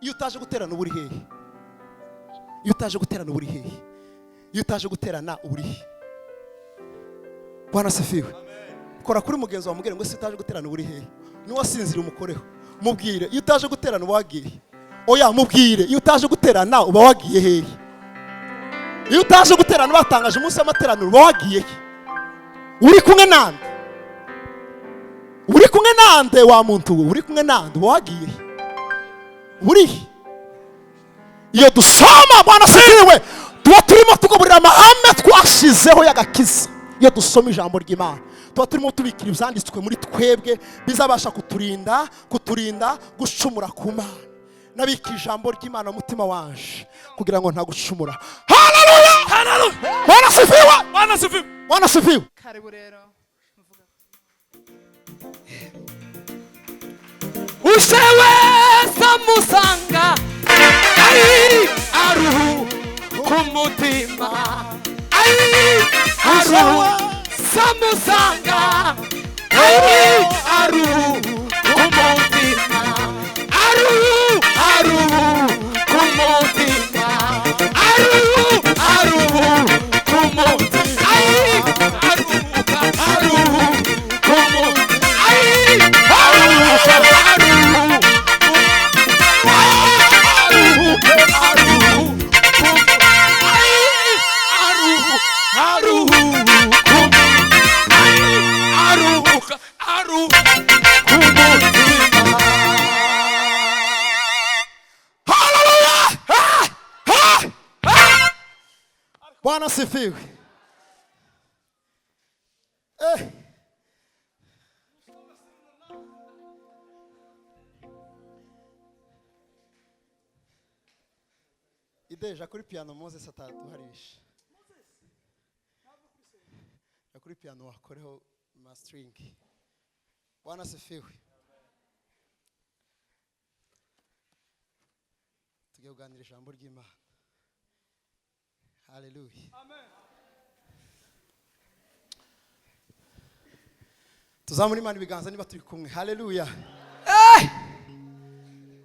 Iyo utaje guterana uba uri hehe? Iyo utaje guterana uba uri hehe? Iyo utaje guterana uba uri he? Bwana asifiwe. Kora kuri mugenzi wawe, mubwire ngo: "Se utaje guterana uba uri hehe?" Niwasinzira umukoreho, mubwire: "Iyo utaje guterana uba wagiye?" Oya, mubwire: "Iyo utaje guterana uba wagiye hehe? Iyo utaje guterana batangaje umunsi w'amateraniro, uba wagiye he? Uri kumwe nande? Uri kumwe nande? Wa muntu we, uri kumwe nande? Uba wagiye he? Uri he?" Iyo dusoma, Bwana asifiwe, tuba turimo tugaburira amahame twashizeho y'agakiza. Iyo dusoma ijambo ry'Imana, tuba turimo tubikira ibyanditswe muri twebwe bizabasha kuturinda gucumura ku Mana. Nabika ijambo ry'Imana mu mutima wanje kugira ngo ntagucumura. Haleluya! Haleluya! Bwana asifiwe! Bwana asifiwe! Bwana asifiwe! Karibu rero mvuga. Uje wese amusanga ari aruhu ku mutima, ari aruhu samusanga, ari aruhu ku mutima, aruhu aruhu ku mutima, aruhu aruhu ku mutima, ari aruhuka aruhu ku mutima, ari aruhuka aruhu aruhu aruhu aruhu aruhuka aruhu ku mutima. Haleluya! Ha! Ha! Ha! Bwana asifiwe. Eh. Ideja kuri piano, Moses ataduharisha. Ja kuri piano wakoreho mastering. Bwana asifiwe. Tugiye kuganira ijambo ry'Imana. Haleluya! Tuzamure Imana ibiganza niba turi kumwe. Haleluya!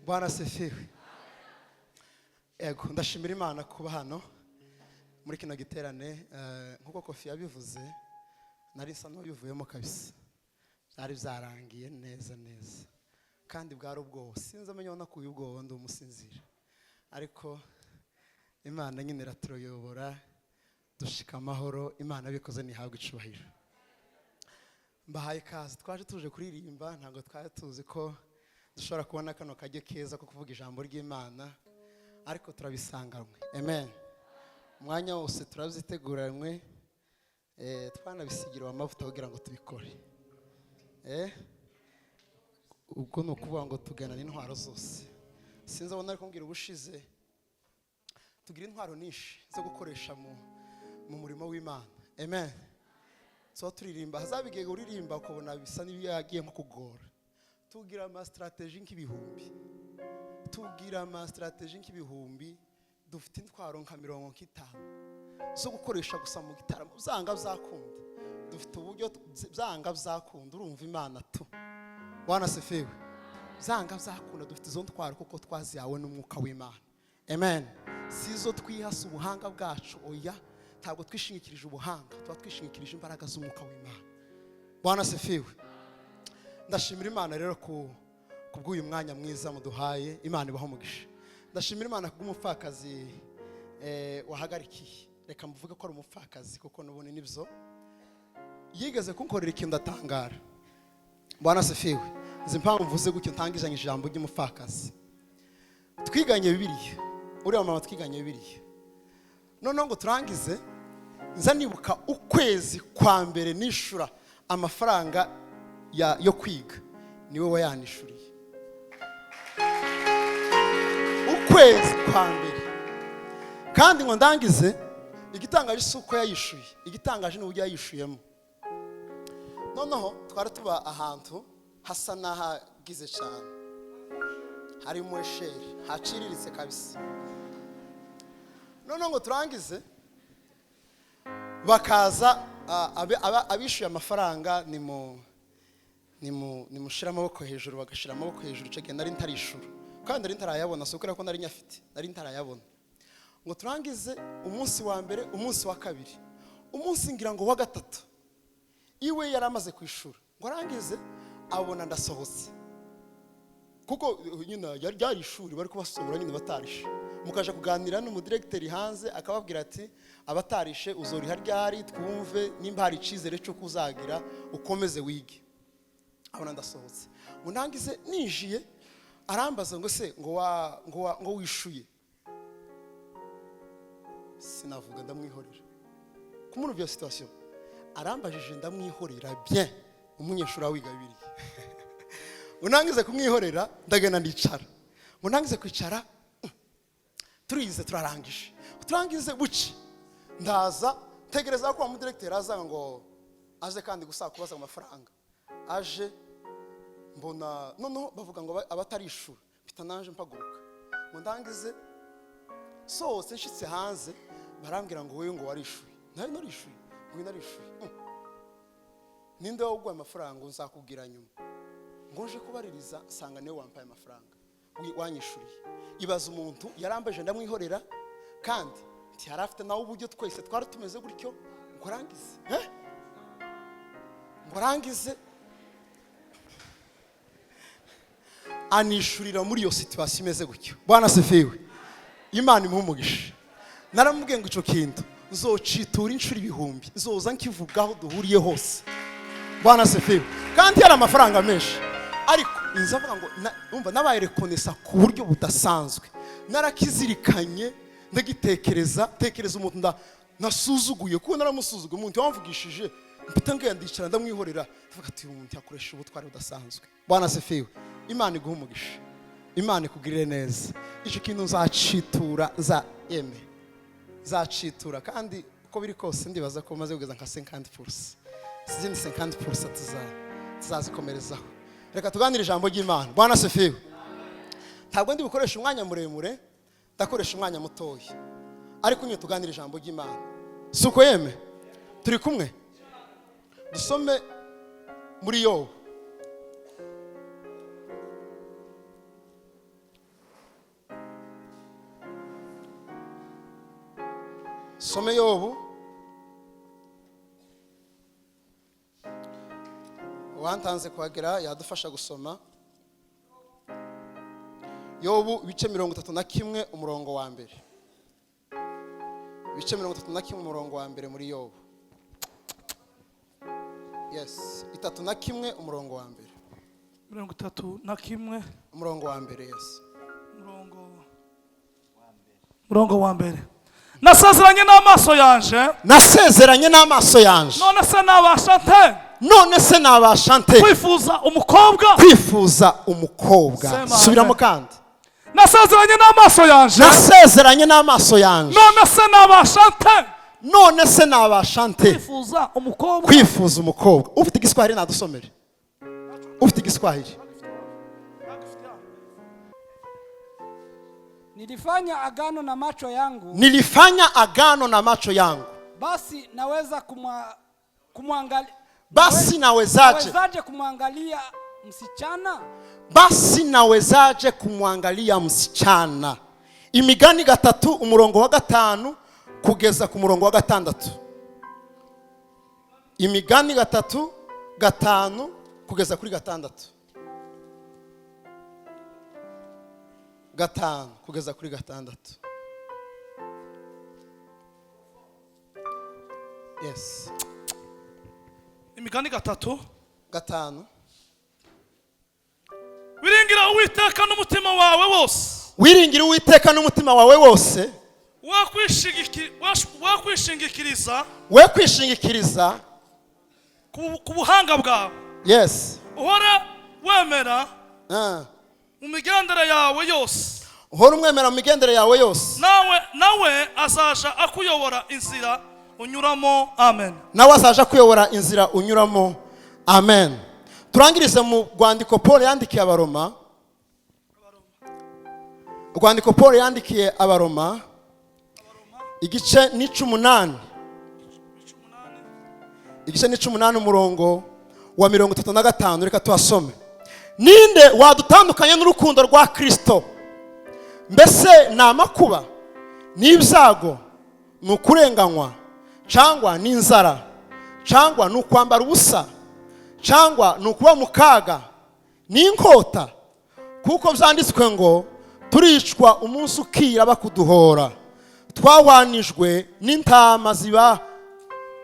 Bwana asifiwe. Ego, ndashimira Imana kuba hano muri kino giterane. Nk'uko Kofi yabivuze, nari nsa n'uwabivuyemo kabisa, byari byarangiye neza neza, kandi bwari ubwoba. Sinzi amenya nakuye ubwoba, ndi umusinzira, ariko Imana nyine iratuyobora dushika amahoro. Imana bikoze ntihabwe icubahiro. Mbahaye ikaze. Twaje tuje kuririmba, ntabwo twari tuzi ko dushobora kubona kano kajyo keza ko kuvuga ijambo ry'Imana, ariko turabisanganywe. Amen. Umwanya wose turabyiteguranywe, twanabisigiriwe amavuta kugira ngo tubikore. Ubwo ni ukuvuga ngo tugana n'intwaro zose. Sinzi abona ari kumbwira ubushize, tugira intwaro nyinshi zo gukoresha mu murimo w'Imana. Amen. Tuba turirimba, hazaba igihe uririmba ukabona bisa n'ibiyagiye nko kugora. Tugira amasitarateji nk'ibihumbi, tugira amasitarateji nk'ibihumbi. Dufite intwaro nka 50 zo gukoresha gusa mu gitaramo. Byanga byakunda, dufite uburyo byanga byakunda. Urumva Imana tu. Bwana asifiwe. Byanga byakunda, dufite izo ntwaro kuko twazihawe n'umwuka w'Imana. Amen. Si izo twihasa ubuhanga bwacu, oya. Ntabwo twishingikirije ubuhanga, tuba twishingikirije imbaraga z'umwuka w'Imana. Bwana asifiwe. Ndashimira Imana rero ku bw'uyu mwanya mwiza muduhaye. Imana ibaho umugisha. Ndashimira Imana kubw'umupfakazi wahagarikiye. Reka mvuge ko ari umupfakazi kuko n'ubundi nibyo yigeze kunkorera ikintu ndatangara. Bwana asifiwe. Izi mpamvu mvuze gutyo, ntangizanye ijambo ry'umupfakazi twiganye Bibiliya, uriya mama twiganye Bibiliya. Noneho ngo turangize, nza nibuka ukwezi kwa mbere nishura amafaranga yo kwiga, niwe wayanishuriye ukwezi kwa mbere. Kandi ngo ndangize, igitangaje si uko yayishuye, igitangaje ni uburyo yayishuyemo. Noneho twari tuba ahantu hasa n'ahagize cyane, harimo esheri, haciriritse kabisa. Noneho ngo turangize, bakaza abishyuye amafaranga, ni mu nimushyire amaboko hejuru. Bagashyira amaboko hejuru. Icyo gihe nari ntarishura. Kandi nari ntarayabona, si ukubera ko nari nyafite, nari ntarayabona. Ngo turangize umunsi wa mbere, umunsi wa kabiri, umunsi ngira ngo wa gatatu, iwe yari amaze kwishura. Ngo arangize abona ndasohotse, kuko nyine ryari ishuri bari kubasohora nyine batarishe. Mukaja kuganira n'umudiregiteri hanze, akababwira ati: "Abatarishe uzoriha ryari? Twumve nimba hari icyizere cy'uko uzagira ukomeze wige." Abona ndasohotse. Ngo ndangize ninjiye, arambaza ngo: "Se ngo wishuye?" Sinavuga, ndamwihorera. Kumurumva iyo situation, arambajije ndamwihorera. Bien, umunyeshuri wiga Bibiliya. Unangize kumwihorera, ndagenda ndicara. Ngo ndangize kwicara, turize, turarangije. Turangize buci, ndaza ntegereza ko wa mudiregiteri aza ngo aze kandi gusa kubaza amafaranga. Aje, mbona noneho bavuga ngo abatarishura. Mpita naje mpaguruka. Ngo ndangize sohotse, nshitse hanze, barambwira ngo: "Wowe ngo warishuye." Nari narishuye? Ngo narishuye. "Ninde waguhaye amafaranga?" Ngo nzakubwira nyuma. Ngo nje kubaririza, nsanga niwe wampaye amafaranga, wanyishuriye. Ibaza umuntu yarambaje ndamwihorera, kandi ntiyari afite nawe uburyo. Twese twari tumeze gutyo. Ngo arangize, eh? Ngo arangize anishurira muri iyo situation imeze gutyo. Bwana asifiwe, Imana imuhe umugisha. Naramubwiye ngo icyo kintu nzocitura inshuro ibihumbi, nzoza nkivugaho duhuriye hose. Bwana asifiwe. Kandi yari amafaranga menshi, ariko inzu avuga ngo umva, nabaye reconnaissant ku buryo budasanzwe. Narakizirikanye, ndagitekereza, tekereza umuntu nasuzuguye, kuko naramusuzuguye. Umuntu wamvugishije, mpita ngenda ndicara ndamwihorera. Ndavuga ati: "Uyu muntu yakoresha ubutwari budasanzwe." Bwana asifiwe, Imana iguhe umugisha, Imana ikugirire neza. Icyo kintu nzacitura, nza yeme nzacitura. Kandi uko biri kose, ndibaza ko maze kugeza nka 50%. Izindi 50% tuzazikomerezaho. Reka tuganire ijambo ry'Imana. Bwana asifiwe. Ntabwo ndi bukoresha umwanya muremure, ndakoresha umwanya mutoya, ariko nyine tuganire ijambo ry'Imana. Si uko yeme? Turi kumwe? Dusome muri Yobu. Some Yobu. Uwantanze kuhagera yadufasha gusoma Yobu ibice 31, umurongo wa mbere. Ibice 31, umurongo wa mbere muri Yobu. Yes, 31, umurongo wa mbere. 31. Umurongo wa mbere, yes. Murongo wa mbere: Nasezeranye n'amaso yanje. Nasezeranye n'amaso yanje. None se nabasha nte None se nabasha nte kwifuza umukobwa? kwifuza umukobwa? Sema Subiramo amen. kandi. Nasezeranye n'amaso yanje. Nasezeranye n'amaso yanje. None se nabasha nte None se nabasha nte kwifuza umukobwa? kwifuza umukobwa? Ufite Igiswahili nadusomere, ufite Igiswahili. Nilifanya agano na macho yangu, Nilifanya agano na macho yangu, basi naweza kumwangalia Basi nawezaje nawezaje kumwangalia msichana? Basi nawezaje kumwangalia msichana? Imigani 3, umurongo wa 5 kugeza ku murongo wa 6. Imigani 3, 5 kugeza kuri 6. 5 kugeza kuri 6, yes. Imigani 3. 5. Wiringira Uwiteka n'umutima wawe wose. Wiringira Uwiteka n'umutima wawe wose. Wakwishingikiriza We kwishingikiriza ku buhanga bwawe. Uhora wemera mu migendere yawe yose. Uhora umwemera mu migendere yawe yose. Nawe azaja akuyobora inzira unyuramo. Amen. Nawe azaje kuyobora inzira unyuramo. Amen. Turangirize mu rwandiko Paul yandikiye Abaroma. Urwandiko Paul yandikiye Abaroma, igice n'8, igice n'8, umurongo wa 35. Reka tuhasome. Ninde wadutandukanya n'urukundo rwa Kristo? Mbese ni amakuba, n'ibyago, ni ukurenganywa, cyangwa ni inzara, cyangwa ni ukwambara ubusa, cyangwa ni ukuba mu kaga, ni inkota? Kuko byanditswe ngo: "Turicwa umunsi ukira bakuduhora, twahwanijwe n'intama ziba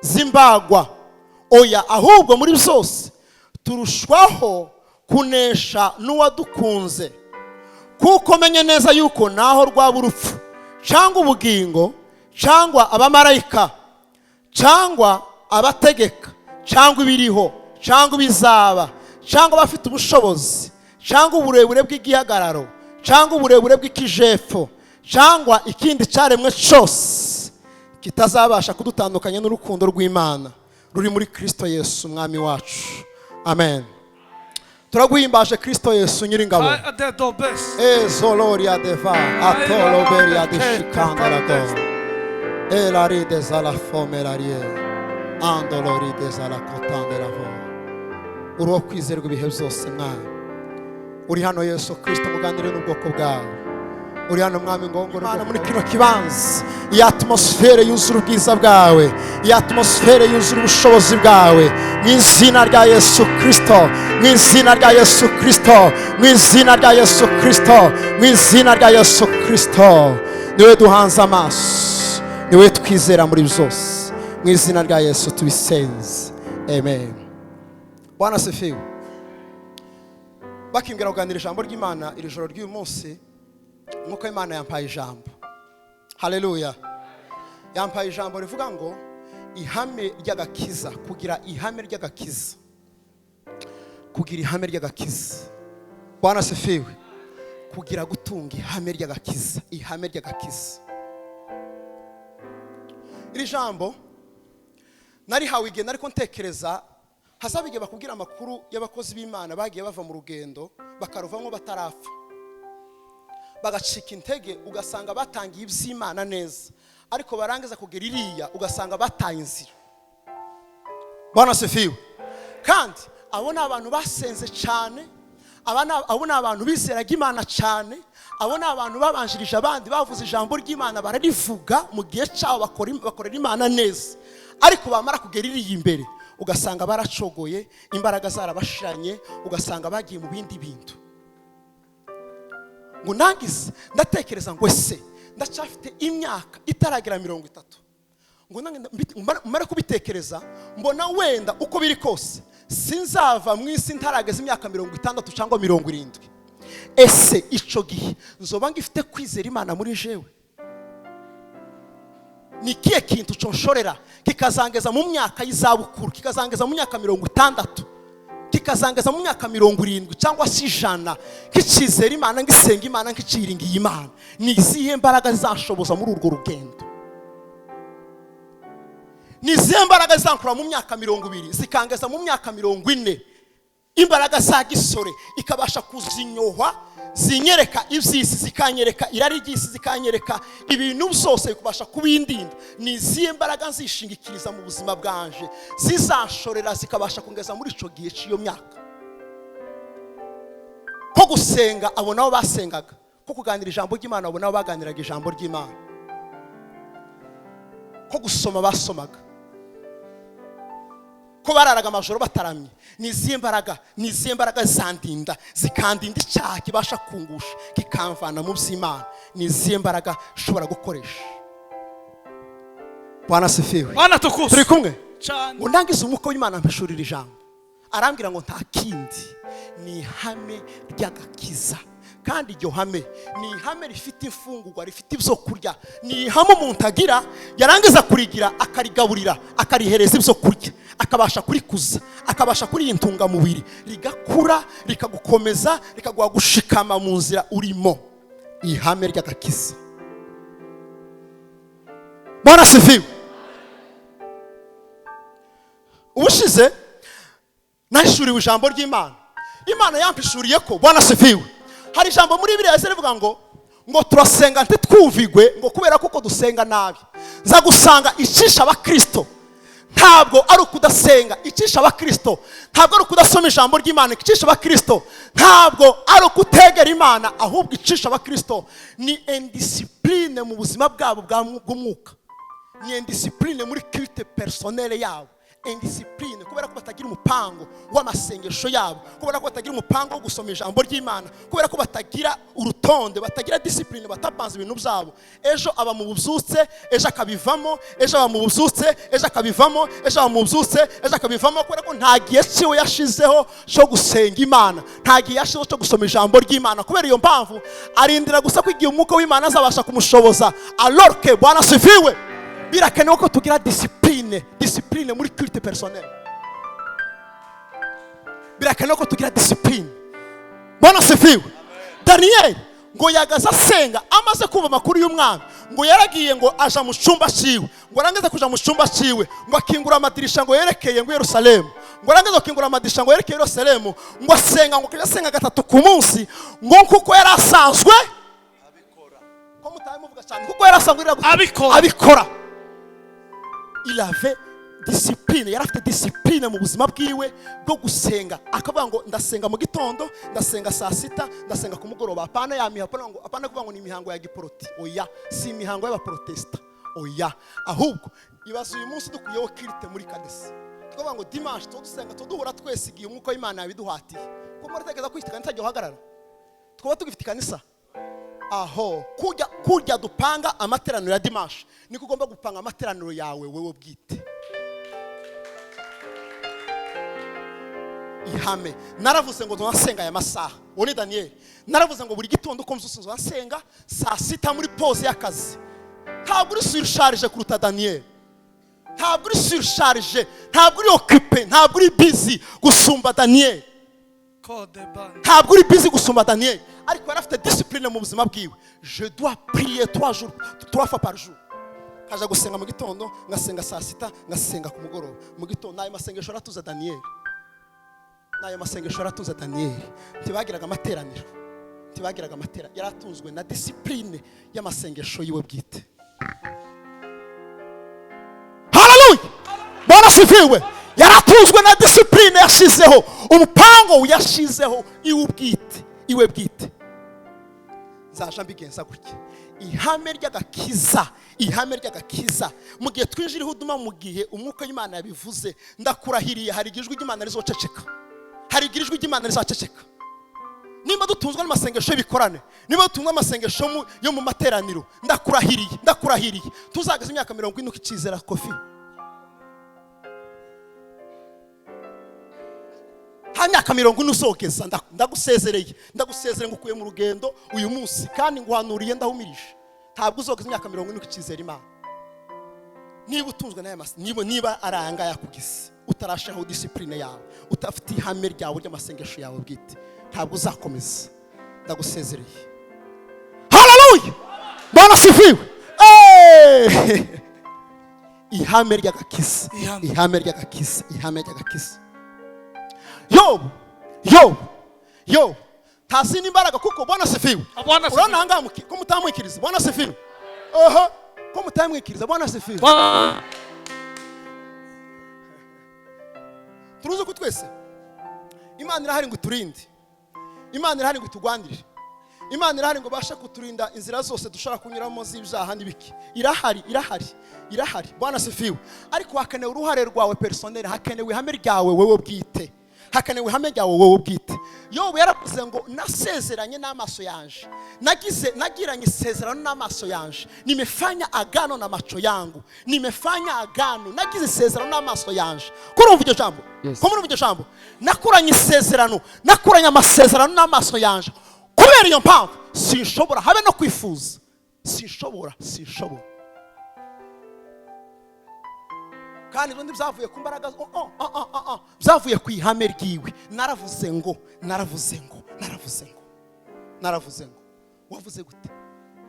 z'imbagwa." Oya, ahubwo muri byose turushwaho kunesha n'uwadukunze. Kuko menye neza yuko naho rwaba urupfu, cyangwa ubugingo, cyangwa abamarayika, cyangwa abategeka, cyangwa ibiriho, cyangwa ibizaba, cyangwa abafite ubushobozi, cyangwa uburebure bw'igihagararo, cyangwa uburebure bw'ikijepfo, cyangwa ikindi cyaremwe cyose, kitazabasha kudutandukanya n'urukundo rw'Imana ruri muri Kristo Yesu Umwami wacu. Amen. Turaguhimbaje, Kristo Yesu Nyiringabo. Ezoloria deva atolo beria de shikandarago elari de zala fomelarie andolori de zala kotanderavo. Uri uwo kwizerwa ibihe byose, Mwami. Uri hano, Yesu Kristo, muganire n'ubwoko bwawe. Uri hano, Mwami, ngongore Imana muri kino kibanza. Iyi atmosphère yuzura ubwiza bwawe, iyi atmosphère yuzura ubushobozi bwawe, mu izina rya Yesu Kristo, mu izina rya Yesu Kristo, mu izina rya Yesu Kristo, mu izina rya Yesu Kristo. Niwe duhanze amaso, niwe twizera muri byose. Mu izina rya Yesu tubisenze, amen. Bwana asifiwe. Bakimbwira kuganira ijambo ry'Imana iri joro ry'uyu munsi, nk'uko Imana yampaye ijambo, haleluya, yampaye ijambo rivuga ngo ihame ry'agakiza, kugira ihame ry'agakiza, kugira ihame ry'agakiza. Bwana asifiwe. Kugira gutunga ihame ry'agakiza, ihame ry'agakiza. Iri jambo narihawe igihe nariko ntekereza hazaba igihe bakubwira amakuru y'abakozi b'Imana bagiye bava mu rugendo, bakaruvamo batarapfa, bagacika intege, ugasanga batangiye iby'Imana neza, ariko barangiza kugera iriya ugasanga bataye inzira. Bwana asifiwe. Kandi abo ni abantu basenze cyane, abo ni abantu bizeraga Imana cyane, abo ni abantu babanjirije abandi, bavuze ijambo ry'Imana, bararivuga mu gihe cyabo, bakorera Imana neza, ariko bamara kugera iriya imbere ugasanga baracogoye, imbaraga zarabashiranye, ugasanga bagiye mu bindi bintu. Ngo nangize ndatekereza ngo: ese ndacyafite imyaka itaragera 30? Ngo nange mare kubitekereza, mbona wenda uko biri kose sinzava mu isi ntarageza imyaka 60 cyangwa 70. Ese ico gihe nzoba ngifite kwizera Imana muri jewe? Ni ikihe kintu conshorera kikazangeza mu myaka y'izabukuru, kikazangeza mu myaka 60, kikazangeza mu myaka 70 cyangwa se 100, kicizera Imana, ngisenga Imana, nkiciringiye Imana? Ni izihe mbaraga zizashoboza muri urwo rugendo? Ni izihe mbaraga zizankura mu myaka 20 zikangeza mu myaka 40, imbaraga za gisore ikabasha kuzinyohwa, zinyereka iby'isi, zikanyereka irari ry'isi, zikanyereka ibintu byose, bikubasha kubindinda? Ni izihe mbaraga nzishingikiriza mu buzima bwanje zizanshorera, zikabasha kungeza muri ico gihe cy'iyo myaka? Ko gusenga abo nabo basengaga, ko kuganira ijambo ry'Imana abo nabo baganiraga ijambo ry'Imana, ko gusoma basomaga, ko bararaga amajoro bataramye, ni izihe mbaraga, ni izihe mbaraga zandinda, zikandinda icyaha kibasha kungusha, kikamvana mu by'Imana? Ni izihe mbaraga nshobora gukoresha? Bwana asifiwe. Bwana tukuzwe. Turi kumwe? Cyane. Ngo ndangize, umwuka w'Imana ampishurira ijambo, arambwira ngo nta kindi, ni ihame ry'agakiza. Kandi iryo hame ni ihame rifite imfungurwa, rifite ibyo kurya. Ni ihame umuntu agira, yarangiza kurigira akarigaburira, akarihereza ibyo kurya, akabasha kurikuza, akabasha kuriha intungamubiri, rigakura, rikagukomeza, rikaguha gushikama mu nzira urimo. Ihame ry'agakiza. Bwana asifiwe. Ubushize nahishuriwe ijambo ry'Imana. Imana yampishuriye ko, Bwana asifiwe, hari ijambo muri Bibiliya rivuga ngo turasenga ntitwumvigwe, ngo kubera kuko dusenga nabi. Nza gusanga icisha abakristo Ntabwo ari ukudasenga icisha abakristo, ntabwo ari ukudasoma ijambo ry'Imana icisha abakristo, ntabwo ari ukutegera Imana, ahubwo icisha abakristo ni indiscipline mu buzima bwabo bw'umwuka, ni indiscipline muri culte personnelle yabo, indiscipline kubera ko batagira umupango w'amasengesho yabo, kubera ko batagira umupango wo gusoma ijambo ry'Imana, kubera ko batagira urutonde, batagira discipline, batapanze ibintu byabo. Ejo aba mu bubyutse, ejo akabivamo, ejo aba mu bubyutse, ejo akabivamo, ejo aba mu bubyutse, ejo akabivamo, kubera ko nta gihe cyiwe yashizeho cyo gusenga Imana, nta gihe yashizeho cyo gusoma ijambo ry'Imana. Kubera iyo mpamvu arindira gusa ko igihe umwuka w'Imana azabasha kumushoboza. Alors que Bwana asifiwe, birakenewe ko tugira discipline, discipline muri culte personnel. Birakenewe ko tugira discipline. Bwana asifiwe. Daniel ngo yagaza asenga, amaze kumva amakuru y'umwami, ngo yaragiye ngo aja mu cyumba ciwe, ngo arangize kuja mu cyumba ciwe, ngo akingura amadirisha ngo yerekeye ngo Yerusalemu, ngo arangize gukingura amadirisha ngo yerekeye Yerusalemu, ngo asenga, ngo akajya asenga gatatu ku munsi, ngo kuko yari asanzwe abikora. Ko mutabimuvuga cyane, kuko yari asanzwe Abikora. abikora. Il avait discipline, yari afite discipline mu buzima bwiwe bwo gusenga, akavuga ngo ndasenga mu gitondo, ndasenga saa sita, ndasenga ku mugoroba. Apana ya mihango, apana ngo, apana kuvuga ngo ni imihango ya giporoti, oya, si imihango y'abaprotesta, oya. Ahubwo ibaze uyu munsi dukuyeho culte muri kanisa, tukavuga ngo dimanche tuba dusenga, tuba duhura twese igihe umwuka w'Imana yabiduhatiye. Ko muratekereza ko ikanisa ryo hagarara, twaba tugifite ikanisa aho kujya dupanga amateraniro ya dimanche, niko ugomba gupanga amateraniro yawe wewe bwite. Ihame naravuze ngo nzasenga aya masaha, uwo ni Daniel. Naravuze ngo buri gitondo uko mbyutse nzasenga saa sita muri pause y'akazi. Ntabwo uri surcharge kuruta Daniel, ntabwo uri surcharge, ntabwo uri occupé, ntabwo uri busy gusumba Daniel, Code band. ntabwo uri busy gusumba Daniel, ariko yari afite discipline mu buzima bwiwe. Je dois prier 3 jours, 3 fois par jour. Kaja gusenga mu gitondo, ngasenga saa sita, ngasenga ku mugoroba. Mu gitondo n'ayo masengesho aratuza Daniel, n'ayo masengesho aratuza Daniel. Ntibagiraga amateraniro, ntibagiraga amateraniro, yaratunzwe na discipline y'amasengesho yiwe bwite. Haleluya, Bwana asifiwe. Yaratunzwe na discipline yashizeho, umupango yashizeho iwe bwite, iwe bwite. Nzaja mbigenza gutya. Ihame ry'agakiza, ihame ry'agakiza, mu gihe twinjira ihuduma, mu gihe umwuka w'Imana yabivuze, ndakurahiriye hari ijwi ry'Imana rizoceceka, hari ijwi ry'Imana rizaceceka. Nimba dutunzwe n'amasengesho y'ibikorane, nimba dutunzwe n'amasengesho yo mu materaniro, ndakurahiriye, ndakurahiriye tuzageza imyaka 40 ukicizera kofi. Nta myaka 40 uzogeza, ndagusezereye, ndagusezereye ngukuye mu rugendo uyu munsi, kandi nguhanuriye ndahumirije, ntabwo uzogeza imyaka 40 ukicizera Imana. Niba utunzwe n'aya niba ari aya ngaya yakugize, utarashaho discipline yawe, utafite ihame ryawe ry'amasengesho yawe bwite, ntabwo uzakomeza. Ndagusezereye. Haleluya, Bwana asifiwe. Ihame ry'agakiza, ihame ry'agakiza, ihame ry'agakiza. Yobu, Yobu, Yobu ntazi n'imbaraga, kuko Bwana asifiwe. Urabona ahangaha ko mutamwikiriza, Bwana asifiwe. Oho, ko mutamwikiriza, Bwana asifiwe. Turuzi ko twese Imana irahari ngo iturinde, Imana irahari ngo itugwanirire, Imana irahari ngo bashe kuturinda inzira zose dushobora kunyuramo z'ibyaha n'ibiki. Irahari, irahari, irahari. Bwana asifiwe. Ariko hakenewe uruhare rwawe personnel, hakenewe ihame ryawe wewe bwite, hakenewe ihame ryawe wowe bwite. Yobu yaravuze ngo nasezeranye n'amaso yanje, nagiranye isezerano n'amaso yanje, nimefanya agano na macho yangu, nimefanya agano, nagize isezerano n'amaso yanje. Ko urumva iryo jambo? Ko murumva iryo jambo? Nakuranye isezerano, nakuranye amasezerano n'amaso yanje. Kubera iyo mpamvu sinshobora habe no kwifuza, sinshobora, sinshobora. Kandi ibyo byavuye ku mbaraga, byavuye ku ihame ryiwe. Naravuze ngo, naravuze ngo, naravuze ngo, naravuze ngo. Wavuze gute?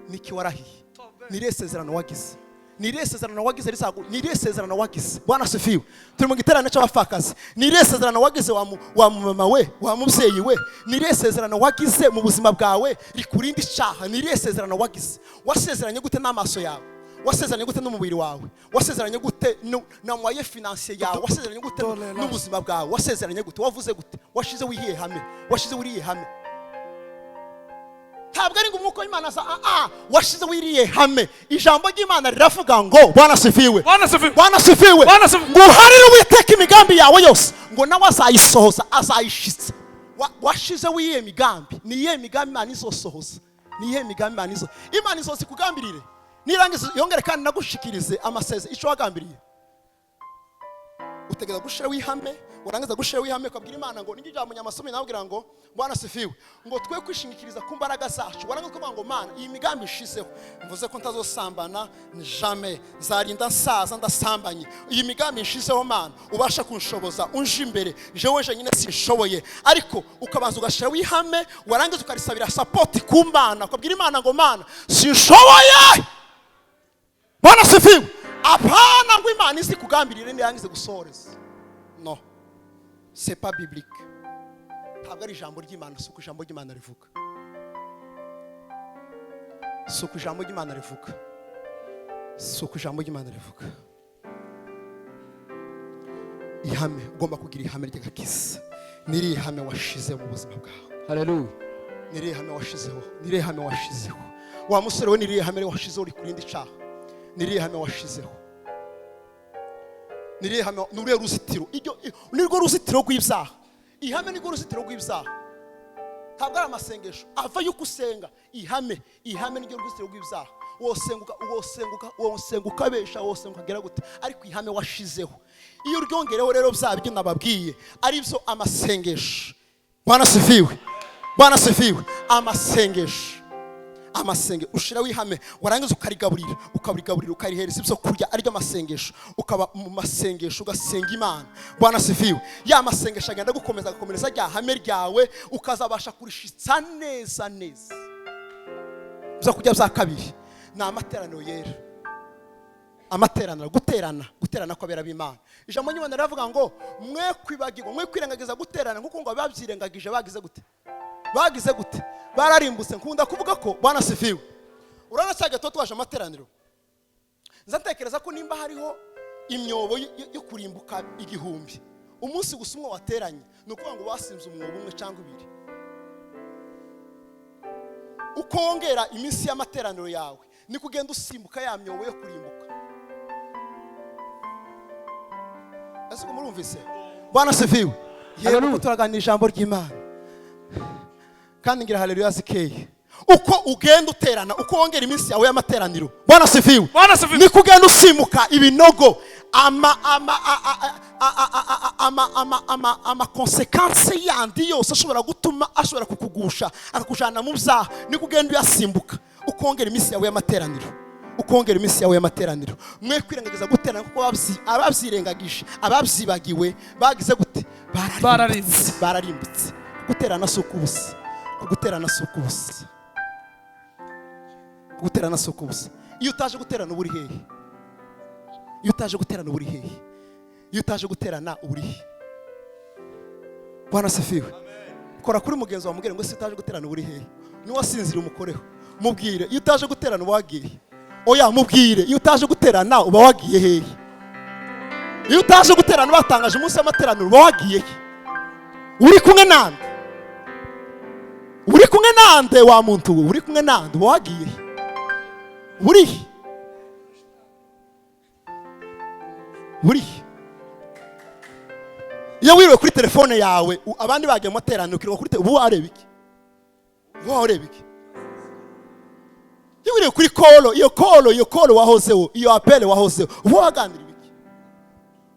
Niki warahiye? Ni irihe sezerano wagize? Ni irihe sezerano wagize rizagu? Ni irihe sezerano wagize? Bwana asifiwe. Turi mu giterane cy'abapfakazi. Ni irihe sezerano wagize wa mama we, wa mubyeyi we? Ni irihe sezerano wagize mu buzima bwawe rikurinda icyaha? Ni irihe sezerano wagize? Wasezeranye gute n'amaso yawe? Wasezeranye gute n'umubiri wawe? Wasezeranye gute na moyen financier yawe? Wasezeranye gute Tolerance. n'ubuzima bwawe? Wasezeranye gute? Wavuze gute? Washize wihiye hame? Washize wiriye hame? Ntabwo ari ngo umwuka w'Imana aza, washize wiriye hame. Ijambo ry'Imana riravuga ngo Bwana sifiwe. Bwana sifiwe. Bwana sifiwe. Bwana sifiwe. Ngo uharire Uwiteka imigambi yawe yose, ngo nawe azayisohoza, azayishitsa. Washize wiyihe migambi? Ni iyihe migambi Imana izosohoza? Ni iyihe migambi Imana izo Imana izoza ikugambirire, nirangiza yongere kandi nagushikirize amaseze icyo wagambiriye? Utegereza gushira wihame, warangiza gushira wihame ukabwira Imana ngo nijye ijambo nyamasome nabwira ngo Bwana sifiwe, ngo twe kwishingikiriza ku mbaraga zacu. Warangiza kuvuga ngo Mana, iyi migambi ishizeho, mvuze ko ntazosambana jamais, nzarinda nsaza ndasambanye. Iyi migambi ishizeho, Mana, ubasha kunshoboza, unje imbere, jewe jenyine sinshoboye. Ariko ukabanza ugashira wihame, warangiza ukarisabira support ku Mana, ukabwira Imana ngo Mana, sinshoboye. Bwana sifiwe. Apana ngo Imana izi kugambirire nirangize gusohoreza. No, c'est pas biblique. Ntabwo ari ijambo ry'Imana. Si uko ijambo ry'Imana rivuga, si uko ijambo ry'Imana rivuga, si uko ijambo ry'Imana rivuga. Ihame, ugomba kugira ihame ry'agakiza. Niri ihame washize mu buzima bwawe? Haleluya. Niri ihame washizeho? Niri ihame washizeho, wa musore we? Niri ihame washizeho uri kurinda icaha? Niri ihame washizeho? Niri ihame? Ni uruhe ruzitiro? Iryo nirwo ruzitiro rw'ibyaha. Ihame nirwo ruzitiro rw'ibyaha, ntabwo ari amasengesho ava yuko usenga. Ihame, ihame niryo ruzitiro rw'ibyaha. Wosenguka, wosenguka, wosenga ukabesha, wosenga ukagera gute, ariko ihame washizeho, iyo uryongereho rero bya byo nababwiye, ari byo amasengesho. Bwana sifiwe. Bwana sifiwe. Amasengesho, amasenge ushira wihame, warangiza ukarigaburira, ukarigaburira, ukarihereza ibyo kurya, aribyo amasengesho. Ukaba mu masengesho, ugasenga Imana. Bwana sifiwe. Ya masengesho agenda gukomeza, agakomereza rya hame ryawe, ukazabasha kurishitsa neza neza. Ibyo kurya bya kabiri ni amateraniro yera, amateraniro, guterana, guterana kw'abera b'Imana. Ijambo ry'Imana riravuga ngo mwe kwibagirwa, mwe kwirengagiza guterana, kuko ngo babyirengagije bagize gute? Bagize gute? Bararimbutse. Nkunda kuvuga ko, Bwana sifiwe, urabona cya gato twaje amateraniro, nza ntekereza ko nimba hariho imyobo yo kurimbuka 1000, umunsi gusa umwe wateranye, ni ukuvuga ngo wasinze umwobo umwe cyangwa ibiri. Uko wongera iminsi y'amateraniro yawe, niko ugenda usimbuka ya myobo yo kurimbuka. Ese ubwo murumvise? Bwana sifiwe. Yego, kuko turaganira ijambo ry'Imana kandi ngira haleluya zikeye. Uko ugenda uterana, uko wongera iminsi yawe y'amateraniro, Bwana sifiwe, Bwana sifiwe. niko ugenda usimuka ibinogo, ama ama a- a- a- a- a- a- ama ama ama ama conséquences yandi yose ashobora gutuma, ashobora kukugusha akakujana mu byaha, niko ugenda uyasimbuka ukongera iminsi yawe y'amateraniro, ukongera iminsi yawe y'amateraniro. Mwe kwirengagiza guterana, kuko ababyirengagije, ababyibagiwe bagize gute? Bararimbutse. Bararimbutse. Guterana si ukubusa, guterana si ukubusa, guterana si ukubusa. Iyo utaje guterana uba uri hehe? Iyo utaje guterana uba uri hehe? Iyo utaje guterana uba uri hehe? Bwana sifiwe. Kora kuri mugenzi wawe, mubwire ngo ese utaje guterana uba uri hehe? Niwasinzira umukoreho, mubwire. Iyo utaje guterana uba wagiye? Oya, mubwire. Iyo utaje guterana uba wagiye hehe? Iyo utaje guterana batangaje umunsi w'amateraniro, uba wagiye he? Uri kumwe nande? Uri kumwe nande, wa muntu we? Uri kumwe nande? Uba wagiye he? Uri he? Uri he? Iyo wiriwe kuri telefone yawe, abandi bagiye mu materaniro, ukirirwa kuri uba wareba iki? Uba wareba iki? Iyo wiriwe kuri call, iyo call, iyo call wahozeho, iyo appel wahozeho, uba waganira ibiki?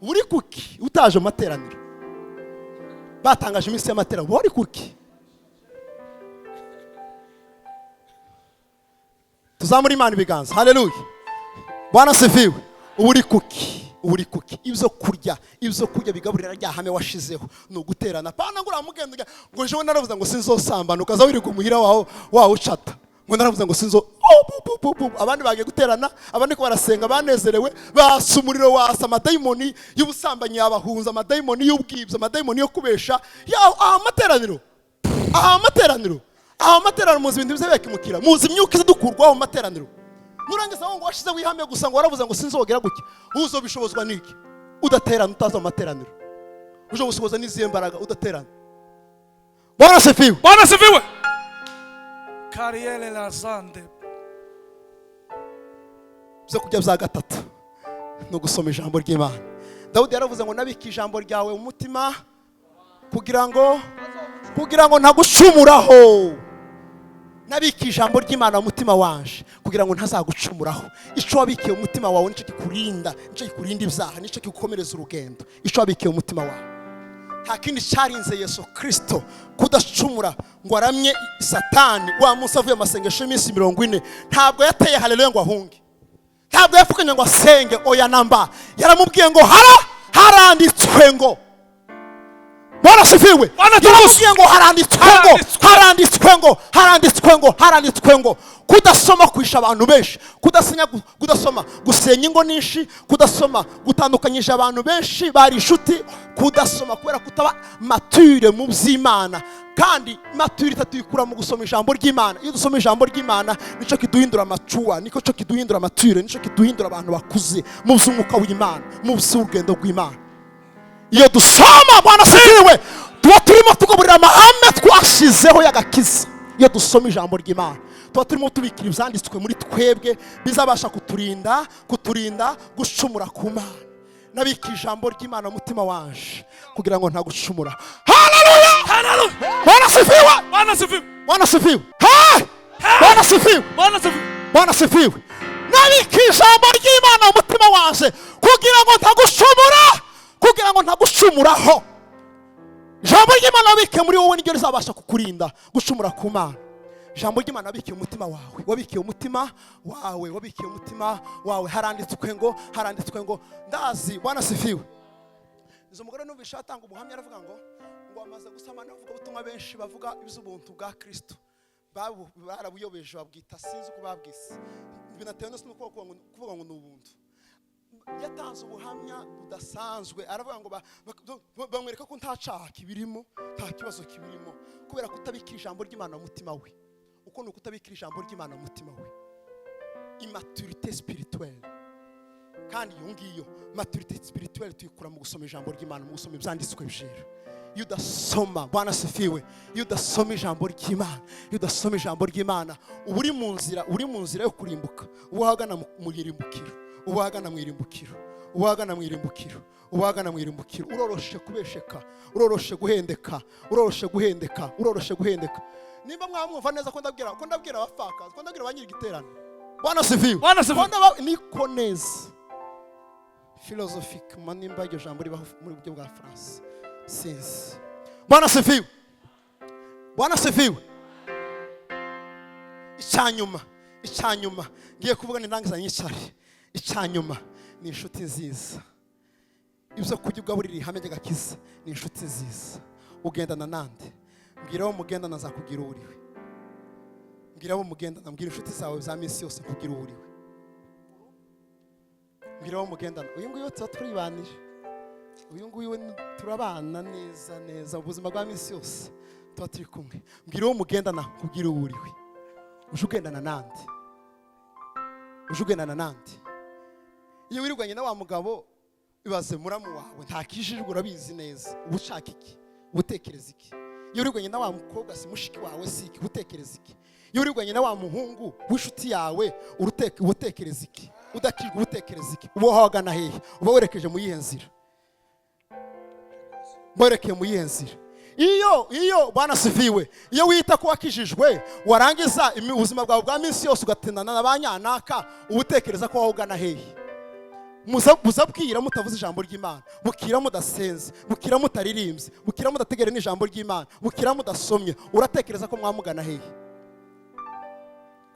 Uri kuki utaje mu materaniro batangaje iminsi y'amateraniro? Uba wari kuki? Tuzamure Imana ibiganza. Haleluya. Bwana sifiwe. Uba uri kuki? Uba uri kuki? Ibyo kurya, ibyo kurya bigaburira rya hame washizeho ni uguterana. Pana ngo uramugenda ujya ngo jewe naravuze ngo sinzosambana, ukaza wirirwa umuhira wawe wawe ucata ngo naravuze ngo sinzo. Oh, bu, bu, bu, bu. Abandi bagiye guterana, abandi ko barasenga banezerewe, basa umuriro, wasa amadayimoni y'ubusambanyi yabahunze, amadayimoni y'ubwibyo, amadayimoni yo kubesha. Ya aha amateraniro, aha amateraniro, aha amateraniro, muzi ibintu bize bikimukira, muzi imyuka iza dukurwaho mu materaniro. Nurangiza ngo washize wihame gusa, ngo waravuze ngo sinzogera gutya. Uzobishobozwa niki udaterana, utaza mu materaniro? Uje gusohoza n'izihe mbaraga udaterana? Bwana sifiwe. Bwana sifiwe. Kariele lazande. Byo kurya bya gatatu no gusoma ijambo ry'Imana. Dawudi yaravuze ngo nabika ijambo ryawe mu mutima kugira ngo ntagucumuraho. Nabika ijambo ry'Imana mu mutima wanje kugira ngo ntazagucumuraho. Icyo wabikiye mu mutima wawe nicyo kikurinda, nicyo kikurinda ibyaha, nicyo kigukomereza urugendo. Icyo wabikiye mu mutima wawe, nta kindi cyarinze Yesu Kirisito kudacumura ngo aramye Satani wa munsi avuye amasengesho y'iminsi 40. Ntabwo yateye haleluya ngo ahunge, ntabwo yapfukamye ngo asenge, oya namba. Yaramubwiye ngo haranditswe ngo. Bwana sifiwe. Bwana tukuze. Yaramubwiye ngo haranditswe ngo, Haranditswe. haranditswe ngo, haranditswe ngo, haranditswe ngo. Kudasoma kwisha abantu benshi, kudasenya, kudasoma gusenya ingo nyinshi, kudasoma gutandukanyije abantu benshi bari inshuti, kudasoma kubera kutaba mature mu by'Imana. Kandi maturité tuyikura mu gusoma ijambo ry'Imana. Iyo dusoma ijambo ry'Imana, nicyo kiduhindura mature, nicyo cyo kiduhindura mature, nicyo kiduhindura abantu bakuze mu by'umwuka w'Imana, mu by'urugendo rw'Imana. Iyo dusoma, Bwana sifiwe, tuba turimo tugaburira amahame twashizeho y'agakiza. Iyo dusoma ijambo ry'Imana, tuba turimo tubikira ibyanditswe muri twebwe bizabasha kuturinda gucumura ku Mana. Nabika ijambo ry'Imana mu mutima wanje kugira ngo ntagucumura. Haleluya! Haleluya. Bwana sifiwe. Bwana sifiwe. Bwana sifiwe. Ha! Bwana sifiwe. Bwana sifiwe. Bwana sifiwe. Nabika ijambo ry'Imana mu mutima wanje kugira ngo ntagucumura, kugira ngo ntagucumuraho. Ijambo ry'Imana wabike muri wowe niryo rizabasha kukurinda gucumura ku Mana. Ijambo ry'Imana wabikiye umutima wawe, wabikiye umutima wawe, wabikiye umutima wawe. Haranditswe ngo, haranditswe ngo. Ndazi, Bwana sifiwe. Izo mugore numvisha atanga ubuhamya, aravuga ngo amaze gusama n'abavuga ubutumwa benshi bavuga iby'ubuntu bwa Kristo. Barabuyobeje, babwita, sinzi uko babwise, binatewe no kuvuga ngo ni ubuntu. Yatanze ubuhamya budasanzwe, aravuga ngo bamwereka ko nta cyaha kibirimo, nta kibazo kibirimo, kubera kutabika ijambo ry'Imana mu mutima we. Uko ni ukutabika ijambo ry'Imana mu mutima we, immaturité spirituelle. Kandi iyo ngiyo maturité spirituelle tuyikura mu gusoma ijambo ry'Imana, mu gusoma ibyanditswe byera. Iyo udasoma, Bwana sifiwe, iyo udasoma ijambo ry'Imana, iyo udasoma ijambo ry'Imana, uba uri mu nzira, uri mu nzira yo kurimbuka. Uba uhagana mu irimbukiro, uba uhagana mu irimbukiro, uba uhagana mu irimbukiro, uba uhagana mu irimbukiro. Uroroshe kubesheka, uroroshe guhendeka, uroroshe guhendeka, uroroshe guhendeka. Nimba mwamwumva neza ko ndabwira abapfakazi, ko ndabwira ba nyiri igiterane. Bwana sifiwe. Bwana sifiwe. Ko niko neza philosophiquement, nimba iryo jambo ribaho muri buryo bwa France, sinzi. Bwana sifiwe. Bwana sifiwe. Icyanyuma, icyanyuma ngiye kuvuga ni ndangiza nyicare. Icyanyuma ni inshuti nziza. Ibyo kurya ugaburira ihame ry'agakiza ni inshuti nziza. Ugendana nande? Mbwira abo mugendana, nzakubwira uwo uriwe. Mbwira abo mugendana, mbwira inshuti zawe za minsi yose, nkubwira uwo uriwe. Mbwira abo mugendana. Uyu nguyu tuba turibanira, uyu nguyu we turabana neza neza mu buzima bwa minsi yose, tuba turi kumwe. Mbwira uwo mugendana, nkubwire uwo uriwe. Uje ugendana nande? Uje ugendana nande? Iyo wirirwanye na wa mugabo, ibaze muramu wawe ntakijijwe, urabizi neza, uba ushaka iki? Uba utekereza iki? Iyo wirirwanye na wa mukobwa, si mushiki wawe, si iki, uba utekereza iki? Iyo wirirwanye na wa muhungu w'inshuti yawe, uba utekereza iki? Udakijwe, uba utekereza iki? Uba wahagana hehe? Uba werekeje mu yihe nzira? Werekeye mu yihe nzira? Iyo, Bwana sifiwe, iyo wita ko wakijijwe, warangiza ubuzima bwawe bwa minsi yose ugatindana na ba nyanaka, uba utekereza ko wahugana hehe? Muza bwira mutavuze ijambo ry'Imana, bukira mudasenze, bukira mutaririmbye, bukira mudategere n'ijambo ry'Imana, bukira mudasomye, uratekereza ko mwamugana hehe?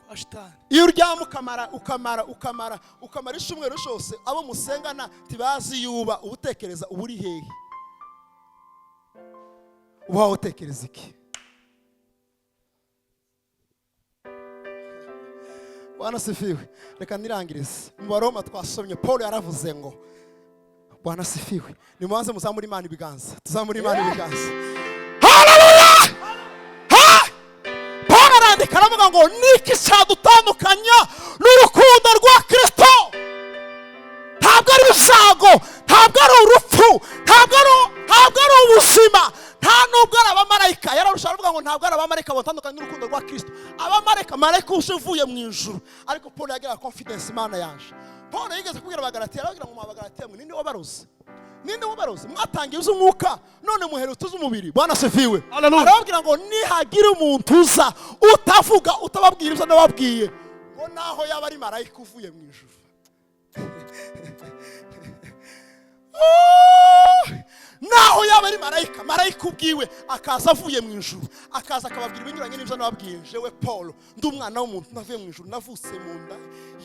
Kwa shitani. Iyo uryama ukamara ukamara ukamara ukamara icyumweru cyose, abo musengana ntibazi yuba, uba utekereza uba uri hehe? Uba wawe utekereza iki? Bwana sifiwe. Reka nirangirize mu Baroma twasomye. Paul yaravuze ngo, Bwana sifiwe, nimubanze muzamure Imana ibiganza, tuzamure Imana ibiganza. Haleluya! Ha! Paul arandika, aravuga ngo niki cyadutandukanya n'urukundo. Marayika uje uvuye mu ijuru. Ariko Paul yagiraga confidence Imana yaje. Paul yigeze kubwira Abagalatiya, arababwira ngo mwa Bagalatiya mwe, ninde wabaroze? Ninde wabaroze? Mwatangiye iz'umwuka none muherutse iz'umubiri. Bwana asifiwe. Hallelujah. Arababwira ngo nihagira umuntu uza utavuga utababwira ibyo nababwiye, ngo naho yaba ari marayika uvuye mu ijuru, naho yaba ari marayika, marayika ubwiwe akaza avuye mu ijuru, akaza akababwira ibinyuranye n'ibyo nababwiye, jewe Paul ndi umwana w'umuntu navuye mu ijuru, navutse mu nda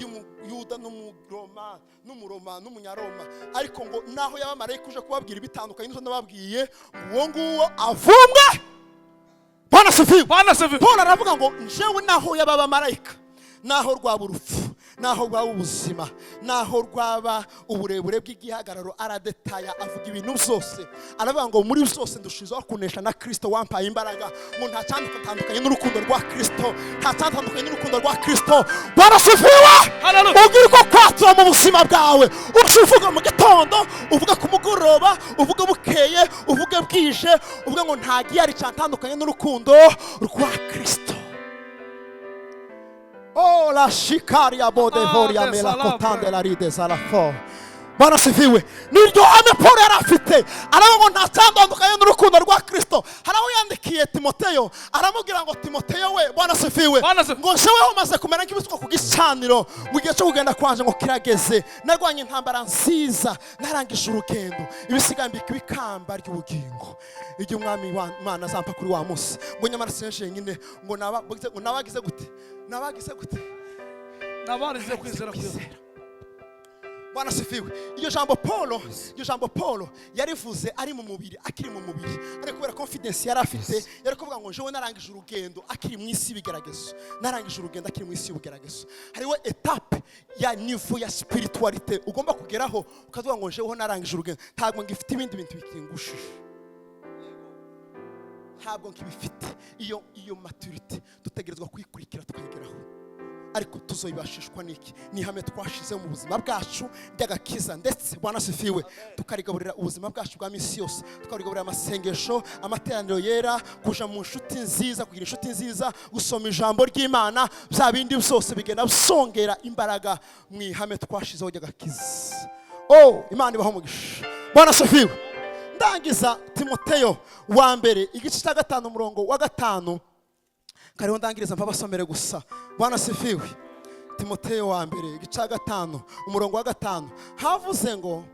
y'Umuyuda n'Umuroma n'Umuroma n'Umunyaroma, ariko ngo naho yaba marayika uje kubabwira ibitandukanye n'ibyo nababwiye, uwo nguwo avumwe. Bwana asifiwe. Bwana asifiwe. Paul aravuga ngo njewe naho yaba abamarayika, naho rwaba urupfu, naho rwaba ubuzima, naho rwaba uburebure bw'igihagararo, aradetaya avuga ibintu byose. Aravuga ngo muri byose ndushijeho kunesha na Kristo wampaye imbaraga. Ngo nta cyandukanye n'urukundo rwa Kristo, nta cyandukanye n'urukundo rwa Kristo. Bwana asifiwe. Hallelujah. Ubwira uko kwatura mu buzima bwawe, uca uvuga mu gitondo, uvuga ku mugoroba, uvuga bukeye, uvuga bwije, uvuga ngo nta gihari cyatandukanye n'urukundo rwa Kristo. Oh, la shikaria bodevoria Ah, mela desalafre. kotande la ride zalafo. Bwana asifiwe. Niryo hame Paul yari afite. Aravuga ngo nta cyandandukanye n'urukundo rwa Kristo. Hari aho yandikiye Timoteyo, aramubwira ngo Timoteyo we, Bwana asifiwe. Bwana asifiwe. Ngo jeweho maze kumera nk'ibisukwa ku gicaniro, mu gihe cyo kugenda kwanje ngo kirageze. Narwanye intambara nziza, narangije urugendo. Ibisigaye mbika ibikamba ry'ubugingo. Igihe umwami wa Imana azampa kuri wa munsi. Ngo nyamara sinje nyine, ngo naba ngo nabagize gute? Nabagize gute? Nabarize kwizera kwiza. Bwana asifiwe. Iryo jambo Paul yarivuze ari mu mubiri, akiri mu mubiri, ariko kubera confidence yari afite, yari kuvuga ngo jewe narangije urugendo akiri mu isi y'ibigeragezo, narangije urugendo akiri mu isi y'ibigeragezo. Hariho etape ya niveau ya spiritualité ugomba kugeraho ukavuga ngo jewe narangije urugendo, ntabwo ngifite ibindi bintu bikingushije, ntabwo nkibifite. Iyo maturité dutegerezwa kuyikurikira tukayigeraho. Ariko tuzoyibashishwa n'iki? Ni ihame twashize mu buzima bwacu ry'agakiza, ndetse Bwana asifiwe, tukarigaburira ubuzima bwacu bwa minsi yose, tukarigaburira amasengesho, amateraniro yera, kuja mu nshuti nziza, kugira inshuti nziza, gusoma ijambo ry'Imana, bya bindi byose bigenda bisongera imbaraga mu ihame twashizeho ry'agakiza. Oh, Imana ibaho umugisha. Bwana asifiwe. Ndangiza Timoteyo wa mbere igice cya 5 umurongo wa 5, kariho ndangiriza mpabasomere gusa. Bwana asifiwe. Timoteyo wa mbere igice cya 5 umurongo wa 5 havuze ngo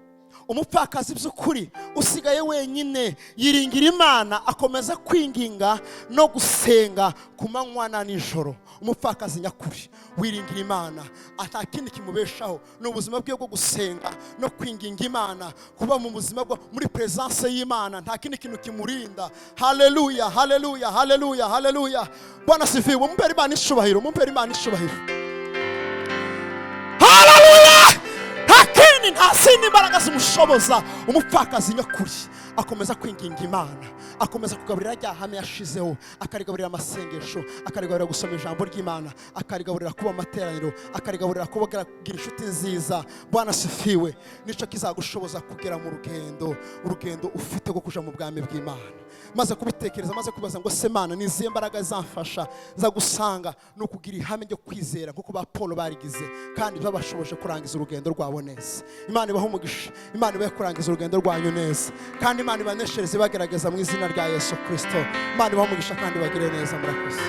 umupfakazi by'ukuri usigaye wenyine yiringira Imana, akomeza kwinginga no gusenga ku manywa na nijoro. Umupfakazi nyakuri wiringira Imana, ata kindi kimubeshaho ni ubuzima bwe bwo gusenga no kwinginga Imana, kuba mu buzima bwo muri presence y'Imana, nta kindi kintu kimurinda. Haleluya, haleluya, haleluya, haleluya. Bwana asifiwe. Mumpere Imana icubahiro, mumpere Imana icubahiro. Haleluya. Nta kindi, nta zindi imbaraga zimushoboza. Umupfakazi nyakuri akomeza kwinginga Imana, akomeza kugaburira rya hame yashizeho, akarigaburira amasengesho, akarigaburira gusoma ijambo ry'Imana, akarigaburira kuba amateraniro, akarigaburira kuba inshuti nziza. Bwana asifiwe. Nico kizagushoboza kugera mu rugendo, urugendo ufite rwo kuja mu bwami bw'Imana. Maze kubitekereza, maze kubaza ngo se Mana niziye mbaraga zamfasha za gusanga, ni ukugira ihame ryo kwizera kuko ba Paul barigize kandi babashoboje kurangiza urugendo rwabo neza. Imana ibahe umugisha, Imana ibahe kurangiza urugendo rwanyu neza, kandi Imana ibaneshereze ibagerageza mu izina rya Yesu Kristo. Imana ibahe umugisha kandi ibagire neza. Murakoze.